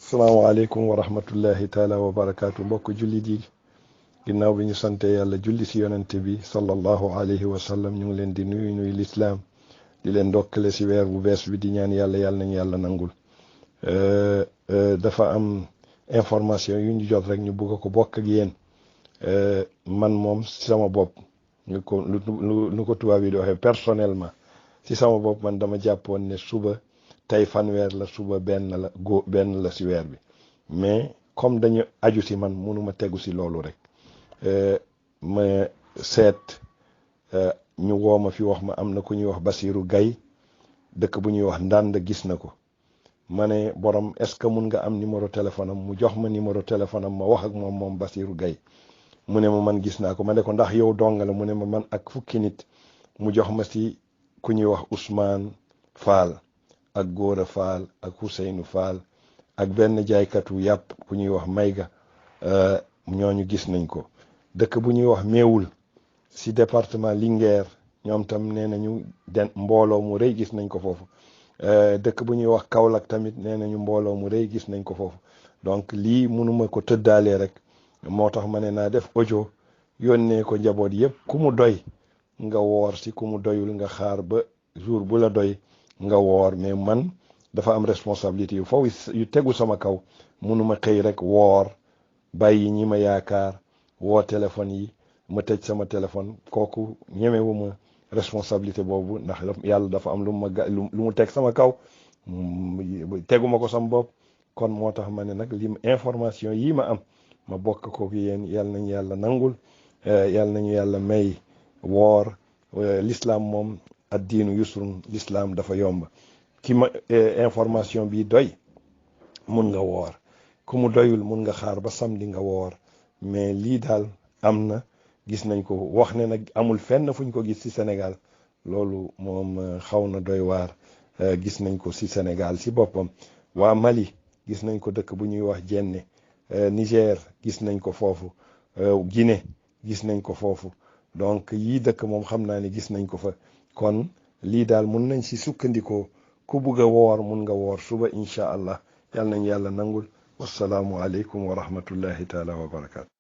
salaamaaleykum wa rahmatullahi taala wa barakaatu mbokk jullit yi ginnaaw bi ñu sante yàlla julli si yonente bi sallallahu alayhi wa sallam ñu ngi leen di nuyu lislaam di leen ndokkale si weer bu bees bi di ñaan yàlla nañu yàlla nangul dafa am information yu ñu jot rek ñu bëgg ko bokk ak yéen man moom si sama bopp ñu ko lu ko tubaab yi di waxee personnellement si sama bopp man dama jàppoon ne suba tey fanweer la suba benn la si weer bi mais comme dañu aju si man mënuma tegu si loolu rek ma seet ñu woo ma fi wax ma am na ku ñuy wax Basirou Gaye dëkk bu ñuy wax Ndande gis na ko ma ne borom est-ce que mun nga am numéro téléphone am mu jox ma numéro téléphone am ma wax ak moom Basirou Gaye mu ne ma man gis naa ko ma ne ko ndax yow dong la mu ne ma man ak fukki nit mu jox ma si ku ñuy wax Ousmane Fall ak Góora Fall ak Ousseynou Fall ak benn jaaykatu yàpp bu ñuy wax Mayga ñooñu gis nañ ko dëkk bu ñuy wax Meewul si département Linguère ñoom tam nee nañu mbooloo mu rëy gis nañ ko foofu dëkk bu ñuy wax Kaolack tamit nee nañu mbooloo mu rëy gis nañ ko foofu donc lii mënuma ko tëddaalee rek moo tax ma ne naa def audio yónnee ko njaboot yëpp ku mu doy nga woor si ku mu doyul nga xaar ba jour bu la doy nga woor mais man dafa am responsabilité yu foofu yu tegu sama kaw mënuma xëy rek woor bàyyi ñi ma yaakaar woo téléphone yi ma tëj sama téléphone kooku ñemewuma responsabilité boobu ndax yàlla dafa am lu mu teg sama kaw teguma ko sama bopp kon moo tax ma ne nag li information yii ma am ma bokk ko yéen yàlla nañu yàlla nangul yàlla nañu yàlla may woor l'islam moom addiinu yusrun l'islam dafa yomb ki ma information bi doy mun nga woor ku mu doyul mun nga xaar ba samedi nga woor mais lii daal am na gis nañ ko wax ne nag amul fenn fuñ ko gis ci Sénégal loolu moom xaw na doy waar gis nañ ko ci Sénégal ci boppam waa Mali gis nañ ko dëkk bu ñuy wax Jenne Niger gis nañ ko foofu Guinée gis nañ ko foofu donc yii dëkk moom xam naa ne gis nañ ko fa kon lii daal mun nañ ci sukkandikoo ku bugg a woor mun nga woor suba incha allah yal nañ yàlla nangul wasalaamu aleykum wa rahmatullahi taala wa barakaatu.